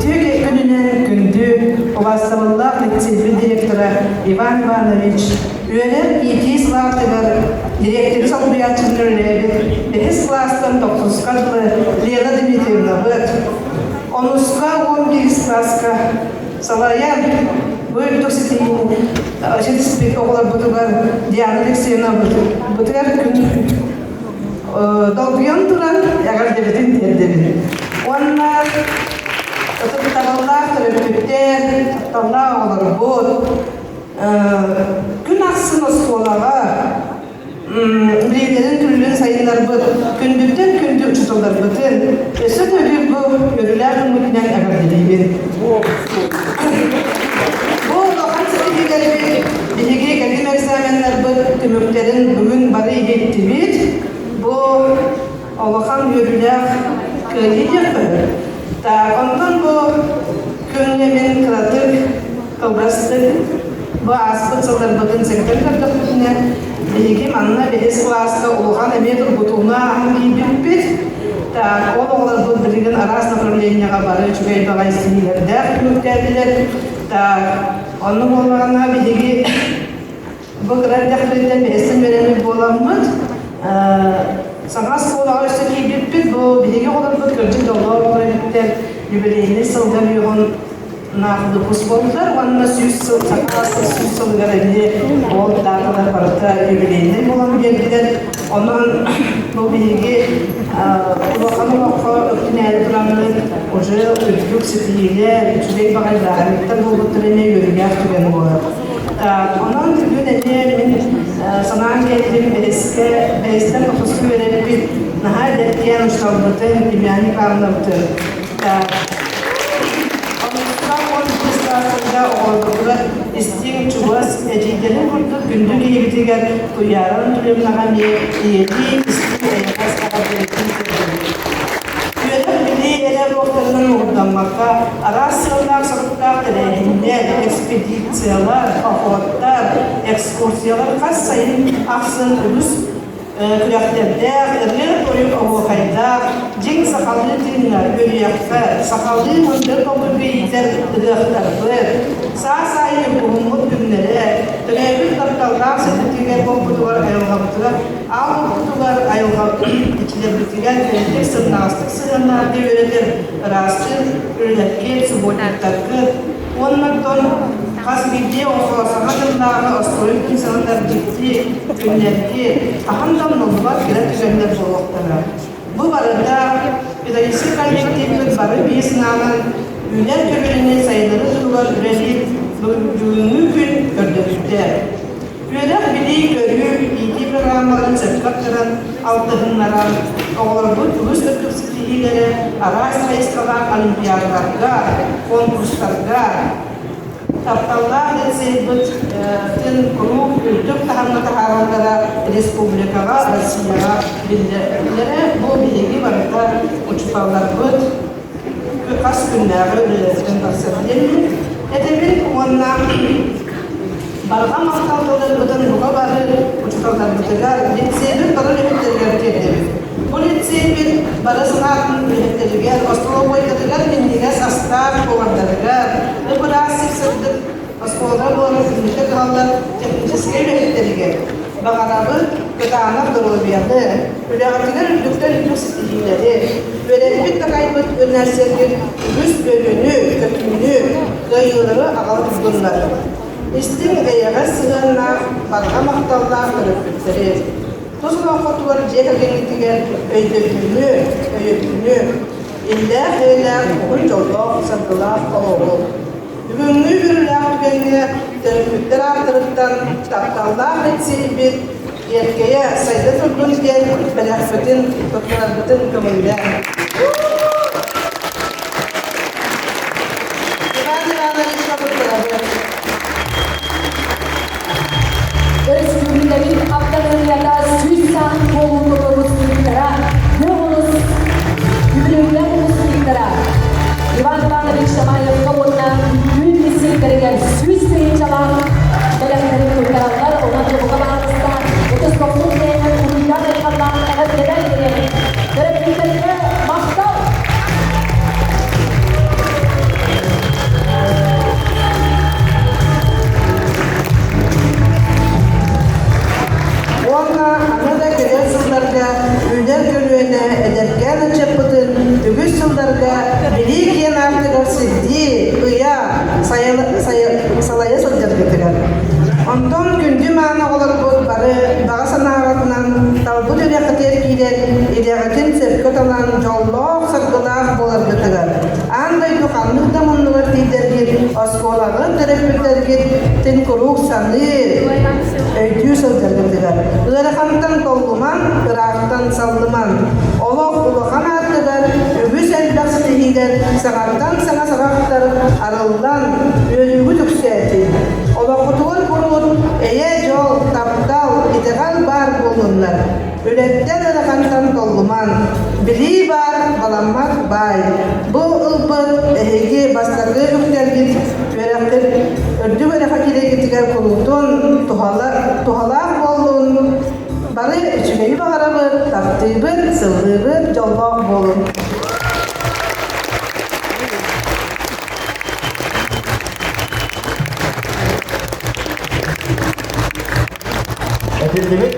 Үтүө күнүнэн күндү убаастабыллаах лицейбит директора Иван Иванович үөрэх иитии салаатыгар дириэктэри солбуйааччытын үлэлээбит бэһис кылаастан тохсуска дылы Лена Дмитриевнабыт, онуска 11 кылааска салайан бу үрдүк ситиһиини ситиспит оҕолорбутугар Диана Алексеевнабытыгар күн долгуйан туран эҕэрдэбитин тиэрдэбин. Уонна ытыктабыллаах төрөппүттэр, тапталлаах оҕолорбут, күн ахсын оскуолаҕа билиилэрин күллүн сайыннарбыт күндүттэн күндү учууталларбытын өссө төгүл бу үөрүүлээх күммүтүнэн эҕэрдэлиибин. Бу улахан ситиһиилэрбит биһиги кэлим экзаменнарбыт түмүктэрин бүгүн бары иһиттибит. Бу улахан үөрүүлээх кыайыы диэххэ Так, онтон бу күҥҥэ мин кыратык, кылгастык бу ааспыт сылларбытын сэгэтэн көрдөхпүтүнэ, биһиги манна бэһис кылааска улахан эмиэ тургутууну ааһан киирбиппит. Так, ол оҕолорбут билигин араас направлениеҕа бары үчүгэй баҕайы ситиһиилэрдээх түмүктээтилэр. Так, онно буоллаҕына биһиги бу кыра эрдэхпититтэн бэһистэн үөрэммит буоламмыт, саҥа оскуолаҕа өссө киирбиппит. Бу биһиги оҕолорбут кырдьык дьоллоох оҕолор эбиттэр. Юбилейнай сылга үөҕүн выпуск буоллар уонна 100 сыл саха 100 сылыгар эмиэ ол дааталар барыта юбилейнай буолан биэрдилэр. Онон бу биһиги улахан олоххо өктүнээри тураммыт уже үрдүк ситиһиилэр, үчүгэй баҕайылааһыныттар буолбуттар эмиэ үөрүүлээх түгэн буолар. Онон бүгүн эмиэ мин санаан кэллим бэһискэ бэһистэн тохсуску үөрэппит наһаа эдэркээн учууталбытын Илья Николаевнабытын. Онуттан 11 саастарга оҕолорбутугар истиҥ, чугас эдьиийдэрин курдук күндү киһибитигэр Туйаара Анатольевнаҕа эмиэ ийэлии истиҥ эйэҕэс эҕэрдэлэрин тиэрдэбит. Үөрэх-билии эрэ уруоктарынан муҥурдаммакка, араас сыаллаах-соруктаах тэрээһиннэр, экспедициялар, походтар, экскурсиялар хас сайын ахсын үгүс күрэхтэрдээх, ырыа-тойук оһуохайдаах, дьиҥ сахалыы тыыҥҥа, үөрүйэххэ, сахалыы мындыр толкуйга иитэр ыһыахтарбыт, саас аайы уһуммут күннэрэ, төрөөбүт тапталлаах сирбитигэр буолбутугар айылҕабытыгар, аал уоппутугар, айылҕа иччилэрбитигэр кэрэтик сымнаҕастык сыһыаннаһарга үөрэтэр ыраастыыр үлэлэргит, субботниктаргыт уонна оттон хас биирдии оҕо саҥа дьыллааҕы остуоруй күн сылытар дьикти күннэрги хаһан да умнуллубат кэрэ түгэннэр буолуохтара. Бу барыта педагогическай коллективпыт бары биир санаанан үүнэр көлүөнэни сайыннарыы туһугар үлэлиир бүгүҥҥү күн көрдөрүүтэ. Үөрэх, билии, көрүү, иитии программаларын сөпкө аттаран, алтыһыннаран, оҕолорбут үгүс үрдүк ситиһиилэрэ араас хайысхалаах олимпиадаларга, конкурстарга, тапталлаах лицейбытын куруук үрдүк таһымҥа таһаараллара республикаҕа, Россияҕа биллэрэ. Бу биһиги барыта учууталларбыт хас күннээҕи үлэлэриттэн тахсар диэммин этэбин уонна барҕа махтал тылларбытын бука бары учууталларбытыгар, лицейбит бары үлэһиттэригэр тиэрдэбит. Бу лицейбит бары санаатын үлэһиттэригэр, остолобуойдарыгар минньигэс астаах повардарыгар, ып-ыраас сып-сырдык оскуола буолан күннэтэ кыһаллар техническэй үлэһиттэригэр баҕарабыт кытаанах доруобуйаны, үлэҕитигэр үрдүктэн үрдүк ситиһиилэри, үөрэппит-такайбыт үөрэнээччилэргит үгүс үөрүүнү, көтүүнү, кыайыылары аҕала турдуннар. Истиҥ, эйэҕэс сыһыаннаах, барҕа махталлаах төрөппүттэри, тус олоххутугар дьиэ кэргэҥҥитигэр өйдөбүлү, өйөбүлү, иллээх-эйэлээх, уһун дьоллоох, саргылаах олоҕу. Бүгүҥҥү үөрүүлээх түгэҥҥэ төрөппүттэр ааттарыттан тапталлаах лицейбит киэркэйэ сайда турдун диэн бэлэхпитин туттарарбытын көҥүллээн. Иван Ивановичка туттарабыт. Өрөспүүбүлүкэбит аптаныамыйата 100 сааһын туолуутун выпускниктара, күөх олус үбүлүөйдээх выпускниктара Иван Иванович Шамаевка уонна түүн лицейдэригэр 100 тыһыынчалаах бэлэхтэрин туттараллар. Онон дьобука баҕалыста ытыс дохсун бэйэнэн уруйдаан айхаллаах эҕэрдэлэр диэн төрөппүттэргэ махтал. сылларга билии киэн аартыгар сирдии, ыйа, салайа сылдьаргытыгар. Онтон күндү мааны оҕолорбут бары баҕа санааҕытынан талбыт үрэххитигэр киирэн, идэҕитин сөпкө талан дьоллоох, саргылаах буоларгытыгар, аан дойду ханнык да муннугар тиийдэргит, оскуолаҕыт төрөппүттэргит тин куруук саныы, өйдүү сылдьаргытыгар. Ыарахантан толлуман, ыраахтан саллыман. Олох улахан ааттыгар үгүс элбэх ситиһиилэр саҥаттан саҥа саҕахтар арыллан, үөрүүгүт үксээтин. Олоххутугар куруут эйэ, дьол, таптал, итэҕэл баар буоллуннар. Үлэттэн ыарахантан толлуман. Билии баар, баламмат баай. Бу ылбыт эһиги бастакы үктэлгит үөрэххит үрдүк үөрэххэ киирэргитигэр куруутун туһалаах буоллун. Бары үчүгэйи баҕарабыт, таптыыбыт, сыллыыбыт, дьоллоох буолун. Этиллибит.